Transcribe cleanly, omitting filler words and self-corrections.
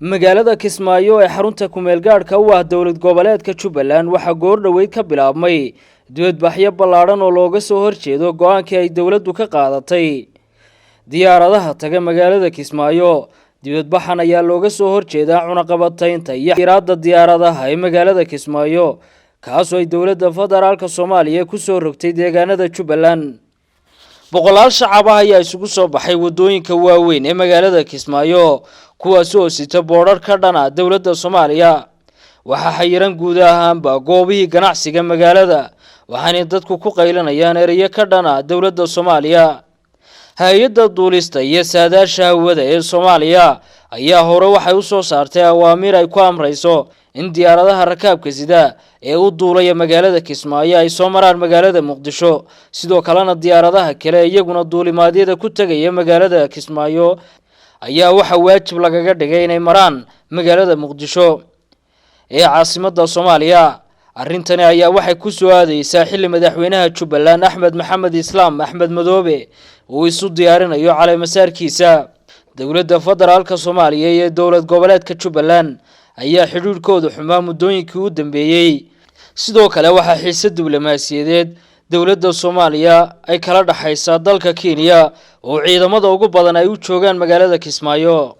Magaalada Kismaayo ee xarunta kumeelgaadhka u ah dowlad goboleedka Jubbaland waxaa goordhoweyd ka bilaabmay dibadbaxyo ballaadhan oo looga soo horjeedo go-aankii ay dowladdu ka qaadatay diyaaradaha taga magaalada Kismaayo. Dibadbaxan ayaa looga soo horjeedaa cunaqabataynta iyo iraadda diyaaradaha ee magaalada Kismaayo, kaasoo ay dowladda federaalka Soomaaliya kusoo rogtay deegaanada Jubbaland. Boqolaal shacab ah ayaa isugu soo baxay waddooyinka waaweyn ee magaalada Kismaayo, kuwaasi oo sita boodhar ka dhan ah dowladda Soomaaliya. Waxaa xayiran guud ahaanba goobihii ganacsiga magaalada, waxaanay dadku ku qaylinayaan ereyo ka dhan ah dowladda Soomaaliya. Hay-adda duulista iyo saadaasha hawada ee Soomaaliya ayaa hore waxay u soo saartay awaamiir ay ku amrayso in diyaaradaha rakaabka sida ee u duulaya magaalada Kismaayo ay soo maraan magaalada Muqdisho. Sidoo kalena diyaaradaha kale iyaguna duulimaadyada ku tegaya magaalada Kismaayo ayaa waxaa waajib lagaga dhigay inay maraan magaalada Muqdisho ee caasimadda Soomaaliya. Arrintani ayaa waxay ku soo aadeysaa xilli madaxweynaha Jubbaland, Axmed Maxamed Islaam, Axmed Madoobe, uu isu diyaarinayo caleemasaarkiisa. Dowladda federaalka Soomaaliya iyo dowlad goboleedka Jubbaland ayaa xidhiidhkooda xumaa muddooyinkii u dambeeyey. Sidoo kale waxaa xiise diblomaasiyadeed dowladda Soomaaliya ay kala dhexaysaa dalka Kenya, oo ciidamada ugu badan ay u joogaan magaalada Kismaayo.